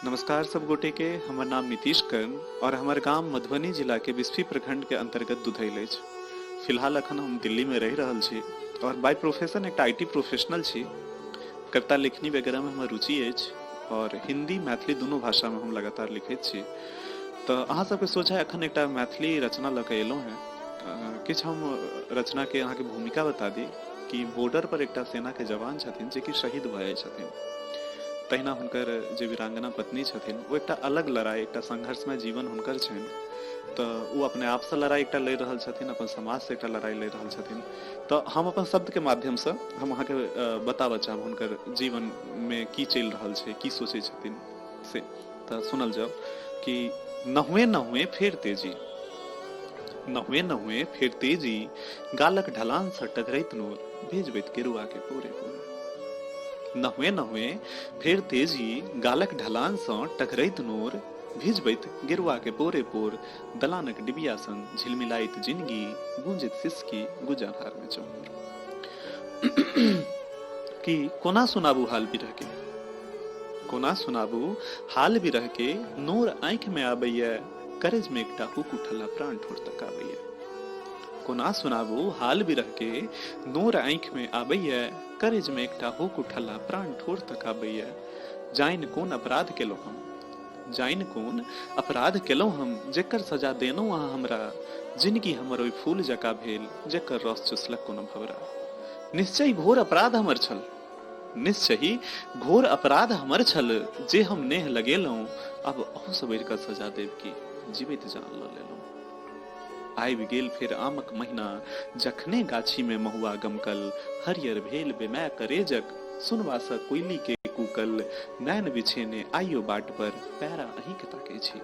नमस्कार सब गोटे के। हमर नाम नीतीश कर्ण और हमर गाम मधुबनी जिला के बिस्फी प्रखंड के अंतर्गत दुधैल अछि। फिलहाल अखन हम दिल्ली में रहि रहल छी और बाय प्रोफेशन एकटा IT professional छी। कविता लेखनी वगैरह में हमर रुचि अछि और हिंदी मैथिली दुनू भाषा में हम लगातार लिखैत छी। तऽ अहाँ सबके सोझा एखन एकटा मैथिली रचना लऽ कऽ एलहुँ हेँ। किछु हम रचना के अहाँके भूमिका बता दी कि बॉर्डर पर एकटा सेना के जवान छथिन जेकि शहीद भऽ जाइ छथिन। तहिना हुनकर जे वीरांगना पत्नी छथिन ओ एकटा अलग लड़ाइ, एकटा संघर्षमय जीवन हुनकर छनि। तऽ ओ अपने आपसँ लड़ाइ एकटा लड़ि रहल छथिन, अपन समाजसँ एकटा लड़ाइ लड़ि रहल छथिन। तऽ हम अपन शब्दके माध्यमसँ हम अहाँके बताबऽ चाहब हुनकर जीवनमे की चलि रहल छै, की सोचै छथिन से। तऽ सुनल जाउ कि नहुए नहुए फेर तेजी, नहुए नहुए फेर तेजी, गालक ढलानसँ टघरैत नोर भेजबैत गेरुआके पोरे पोरे। नहुए नहुए फेर तेजी, गालक ढलानसँ टघरैत नोर भिजबैत गेरुआके पोरे पोर, दलानक डिबिया सन झिलमिलाइत जिनगी, गूंजैत सिसकी गुजरहारमे चमोर। कि कोना सुनाबू हाल बिरह के, कोना सुनाबू हाल बिरह के, नोर आँखिमे आबैए, करेजमे एकटा हुक उठल आ प्राण ठोर तक आबैए। कोना सुनाबू हाल बिरह के, नोर आँखिमे आबैए, करेजमे एकटा हुक उठल आ प्राण ठोर तक आबैए। जानि कोन अपराध केलहुँ हम, जानि कोन अपराध केलहुँ हम, जेकर सजा देलहुँ अहाँ हमरा, जिनगी हमर ओहि फूल जकाँ भेल, जेकर रस चुसलक कोनो भँवरा। निश्चय घोर अपराध हमर छल, निश्चय घोर अपराध हमर छल, जे हम नेह लगेलहुँ, आब अहूसँ बढ़ि कऽ सजा देब की, जीबैत जान लऽ लेलहुँ। आबि गेल फेर आमक महीना, जखने गाछीमे महुआ गमकल, हरियर भेल बेमाय करेजक, सुनबासँ कोइली के कूकल, नैन बिछेने आइयो बाट पर पैरा अहींके ताकै छी।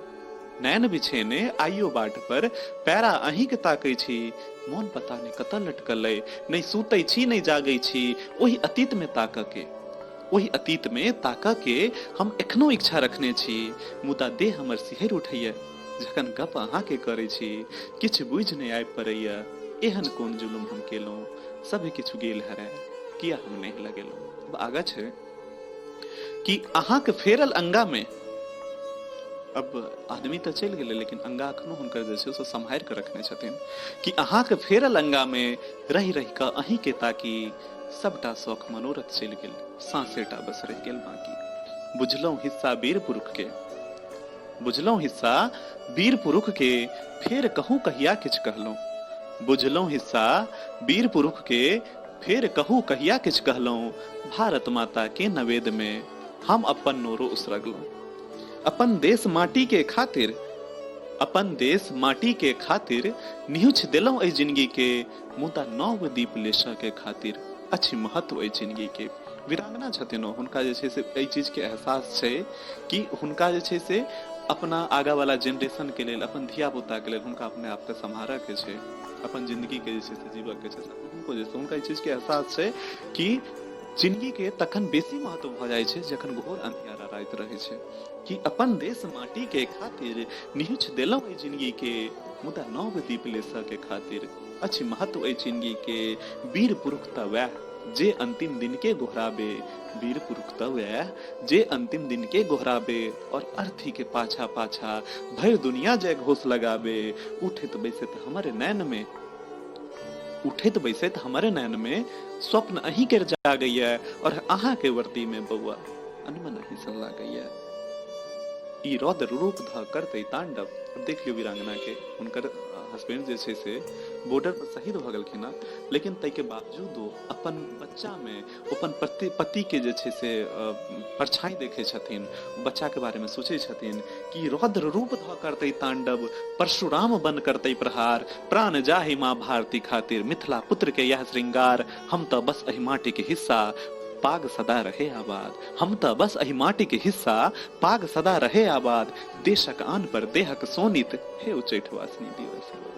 नैन बिछेने आइयो बाट पर पैरा अहींके ताकै छी। मोन पता नहि कतऽ लटकल अइ, नहि सुतै छी नहि जागै छी, ओहि अतीतमे ताकऽ के, ओहि अतीतमे ताकऽ के हम एखनो इच्छा रखने छी, मुदा देह हमर सिहरि उठैए जखन गप अहाँके करै छी, किछु बुझि नहि आबि पड़ैए एहन कोन जुलुम हम केलहुँ, सभ किछु गेल हराय किया हम नेह लगेलहुँ। अब आगा छै कि अहाँके फेरल अंगामे, अब आदमी तऽ चलि गेलै लेकिन अंगा अखनो हुनकर जे छै से सम्हारि कऽ रखने छथिन कि अहाँके फेरल अंगामे रहि रहि कऽ अहींके ताकि सबटा शौख मनोरथ चलि गेल, साँसेटा बस रहि गेल बाँकी। बुझलहुँ हिस्सा वीर पुरुषके, बुझलहुँ हिस्सा वीर पुरुख के, फेर कहू कहिया किछु कहलहुँ। बुझलहुँ हिस्सा वीर पुरुख के, फेर कहू कहिया किछु कहलहुँ। भारत माता के नवेद में हम अपन नोरो उसरगलहुँ। अपन देश माटी के खातिर, अपन देश माटी के खातिर निहुछ देलहुँ एहि जिंदगी के, मुदा नव दीप लेसऽ के खातिर अछि महत्व एहि जिंदगी के। वीरांगना छथिन ओ, हुनका जे छै से एहि चीजके एहसास छै कि हुनका जे छै से अपना आगाँवला जेनरेशनके लेल, अपन धिया पुताके लेल हुनका अपने आपके सम्हारऽके छै, अपन जिन्दगीके जे छै से जीबऽके छै। हुनको जे छै हुनका एहि चीजके एहसास छै कि जिन्दगीके तखन बेसी महत्व भऽ जाइ छै जखन घोर अन्धियारा राति रहै छै। कि अपन देश माटीके खातिर निहुँछि देलहुँ एहि जिन्दगीके, मुदा नव दीप लेसऽके खातिर अछि महत्व एहि जिन्दगीके। वीर पुरुख तऽ वएह जे अंतिम दिन के गोहराबे, वीर पुरुख तऽ वएह जे अंतिम दिन के गोहराबे, और अर्थी के पाछा पाछा भरि दुनिया जय घोष लगाबे। उठैत बैसैत हमर नैन में, उठैत बैसैत हमर नैन में स्वप्न अहीं केर जागैया, और अहाँ के वर्दी में बौआ अनमन अहीं सन लागैया। ई रौद्र रूप धऽ करतै तांडव। अब देख लियौ वीरांगना के, हुनकर हस्बैंड जे छै से बॉर्डर पर शहीद भऽ गेलखिन हँ, लेकिन ताहिके बावजूद ओ अपन बच्चामे अपन पति पतिके जे छै से परछाई देखै छथिन, बच्चाके बारेमे सोचै छथिन कि रौद्र रूप धऽ करतै तांडव, परशुराम बन करतै प्रहार, प्राण जाहि माँ भारती खातिर, मिथिला पुत्र के यह श्रृंगार, हम तऽ बस एहि माटी के हिस्सा, पाग सदा रहे आबाद, हम तऽ बस एहि माटी के हिस्सा, पाग सदा रहे आबाद, देशक आन पर देहक सोनित, हे उच्चैठ वासिनी दियौ आशीर्वाद।